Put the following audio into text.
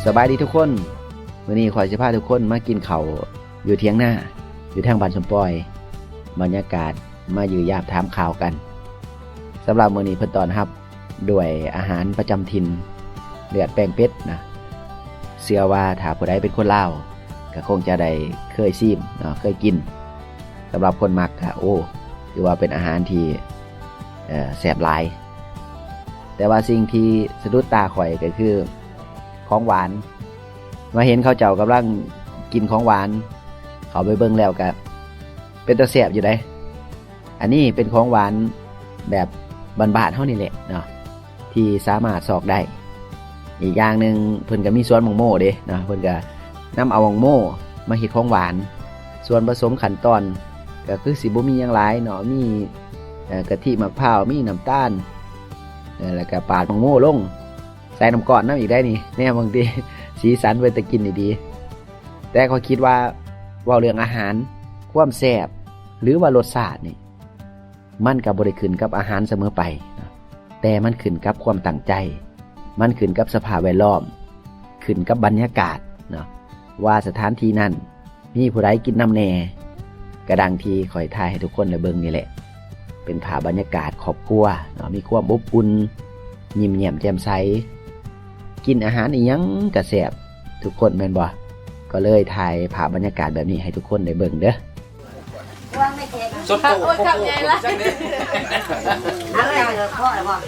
ສະບາຍດີທຸກຄົນ, ມື້ນີ້ຂ້ອຍຊິພາທຸກຄົນມາກິນເຂົ້າຢູ່ຖຽງນາ ຢູ່ທາງບ້ານສົມປອຍ, ບັນຍາກາດມາຢ້ຽມຢາມຖາມຂ່າວກັນ. ສຳລັບມື້ນີ້ເພິ່ນຕ້ອນຮັບດ້ວຍອາຫານປະຈຳຖິ່ນ ເລືອດແປງເປັດນະ. ເຊື່ອວ່າຖ້າຜູ້ໃດເປັນຄົນລາວ ກໍຄົງຈະໄດ້ເຄີຍຊີມເນາະ, ເຄີຍກິນ. ສຳລັບຄົນມັກກໍ ໂອ້ ຖືວ່າເປັນອາຫານທີ່ ເອີ ແຊບຫຼາຍ. ແຕ່ວ່າສິ່ງທີ່ສະດຸດຕາຂ້ອຍກໍຄືຂອງຫວານ. ມາເຫັນເຂົາເຈົ້າກຳລັງກິນຂອງຫວານ, ເຂົ້າໄປເບິ່ງແລ້ວກໍເປັນຕາແຊບຢູ່ເດ້. ອັນນີ້ເປັນຂອງຫວານແບບບ້ານໆເຮົານີ້ແຫຼະເນາະ ທີ່ສາມາດຊອກໄດ້. ອີກຢ່າງໜຶ່ງ ເພິ່ນກໍມີສວນໝາກໂມເດ້ເນາະ, ເພິ່ນກໍນຳເອົາໝາກໂມມາເຮັດຂອງຫວານ. ສ່ວນປະສົມຂັ້ນຕອນກໍຄືຊິບໍ່ມີຫຍັງຫຼາຍເນາະ, ມີ ເອີ ກະທິ ໝາກພ້າວ, ມີນ້ຳຕານ ເອີ ແລ້ວກໍປາດໝາກໂມລົງ, ໃສ່ນ້ຳກ້ອນນຳອີກໄດ໋ນີ້. ແນວບາງທີສີສັນເປັນຕາກິນດີໆ. ແຕ່ຂ້ອຍຄິດວ່າ ເວົ້າເລື່ອງອາຫານ, ຄວາມແຊບ ຫຼືວ່າລົດຊາດນີ້ ມັນກໍບໍ່ໄດ້ຂຶ້ນກັບອາຫານສະເໝີໄປເນາະ, ແຕ່ມັນຂຶ້ນກັບຄວາມຕັ້ງໃຈ, ມັນຂຶ້ນກັບສະພາບແວດລ້ອມ, ຂຶ້ນກັບບັນຍາກາດເນາະ ວ່າສະຖານທີ່ນັ້ນມີຜູ້ໃດກິນນຳແດ່. ກະດັ່ງທີ່ຂ້ອຍຖ່າຍໃຫ້ທຸກຄົນໄດ້ເບິ່ງນີ້ແຫຼະ, ເປັນພາບບັນຍາກາດຄອບຄົວເນາະ, ມີຄວາມອົບອຸ່ນ, ຍິ້ມແຍ້ມແຈ່ມໃສ, ກິນອາຫານອີ່ຫຍັງກະແຊບທຸກຄົນແມ່ນບໍ່? ກໍເລີຍຖ່າຍພາບບັນຍາກາດແບບນີ້ໃຫ້ທຸກຄົນໄດ້ເບິ່ງເດີ້. ສົດໂຕ ໂອ້ຍ ຄຳໃຫຍ່ຫຼາຍ ເອົາແລ້ວ ພໍແລ້ວບໍ່?